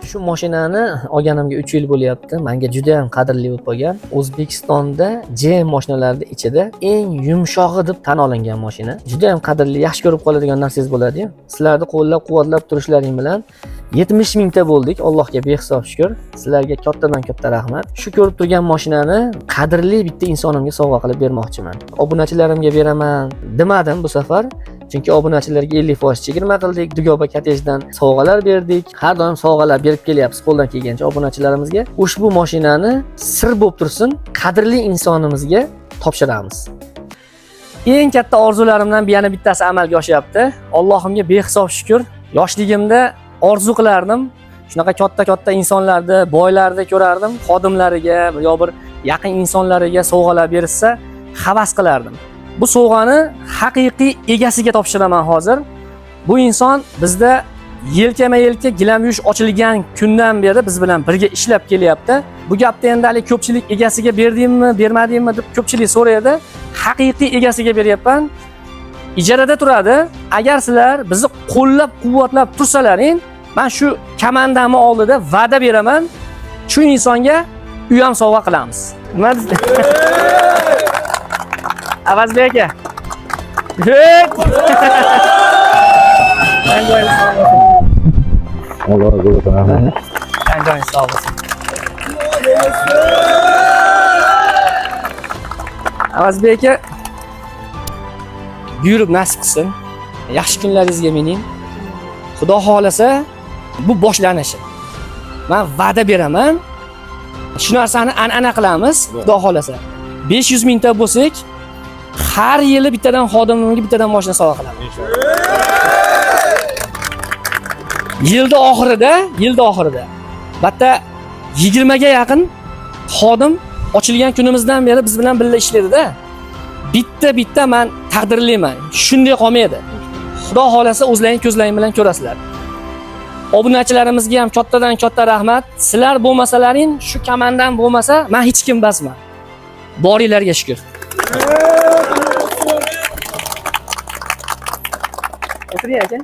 Shu mashinani olganimga 3 yil bo'lyapti. Menga juda ham qadrli bo'lib qolgan. O'zbekistonda GM mashinalarning ichida eng yumshog'i deb tan olingan mashina. Juda ham qadrli, yaxshi ko'rib qoladigan narsangiz bo'ladi-yu. Sizlarni qo'llab-quvvatlab turishlaring bilan 70 mingta bo'ldik. Allohga behisob shukr. Sizlarga kattadan katta rahmat. Shu ko'rib turgan mashinani qadrli bitta insonimga sovg'a qilib bermoqchiman. Obunachilarimga beraman demadim bu safar. Chunki obunachilarga 50% chegirma qildik, Dugoba kottejdan sovg'alar berdik. Har doim sovg'alar berib kelyapmiz qo'ldan kelgancha obunachilarimizga. Ushbu mashinani sir bo'lib tursin, qadrli insonimizga topshiramiz. Eng katta orzularimdan yana bittasi amalga oshyapti. Allohimga behisob shukr. Yoshligimda orzu qilardim. Shunaqa katta-katta insonlarni, boylarni ko'rardim, xodimlariga yo bir yaqin insonlariga sovg'alar berishsa, havas qilardim. Bu sovg'ani haqiqiy egasiga topshiraman hozir. Bu inson bizda yelkama-yelka gilam yuvish ochilgan kundan beri biz bilan birga ishlab kelyapti. Bu gapni endi hali ko'pchilik egasiga berdingmi, bermadingmi deb ko'pchilik so'raydi. Haqiqiy egasiga beryapman. Ijarada turadi. Agar sizlar bizni qo'llab-quvvatlab tursalaring, men shu komandamni oldida va'da beraman. Shu insonga uy ham sovg'a qilamiz. Nima deysiz? Avazbek aka. Hey! Joyingiz sog' bo'lsin. Alloh rozi bo'lsin, rahmat. Joyingiz sog' bo'lsin. Avazbek aka, buyurib nasib qilsin. Yaxshi kunlaringizga mining. Xudo xohlasa bu boshlanishi. Men va'da beraman. Shu narsani an'ana qilamiz, Xudo xohlasa. 500 mingta bo'lsak, har yili bittadan xodimimga bittadan mashina sovg'a qilaman. Yilda oxirida bitta 20 ga yaqin xodim ochilgan kunimizdan beri biz bilan birga ishlaydi-da. Bitta-bitta men taqdirlayman. Shunday qolmaydi. Xudo xohlasa o'zlaring ko'zlaring bilan ko'rasizlar. Obunachilarimizga ham kattadan katta rahmat. Sizlar bo'lmasalaring, shu komandam bo'lmasa, men hech kim basman. Boringlarga shukr. O'tiring aka.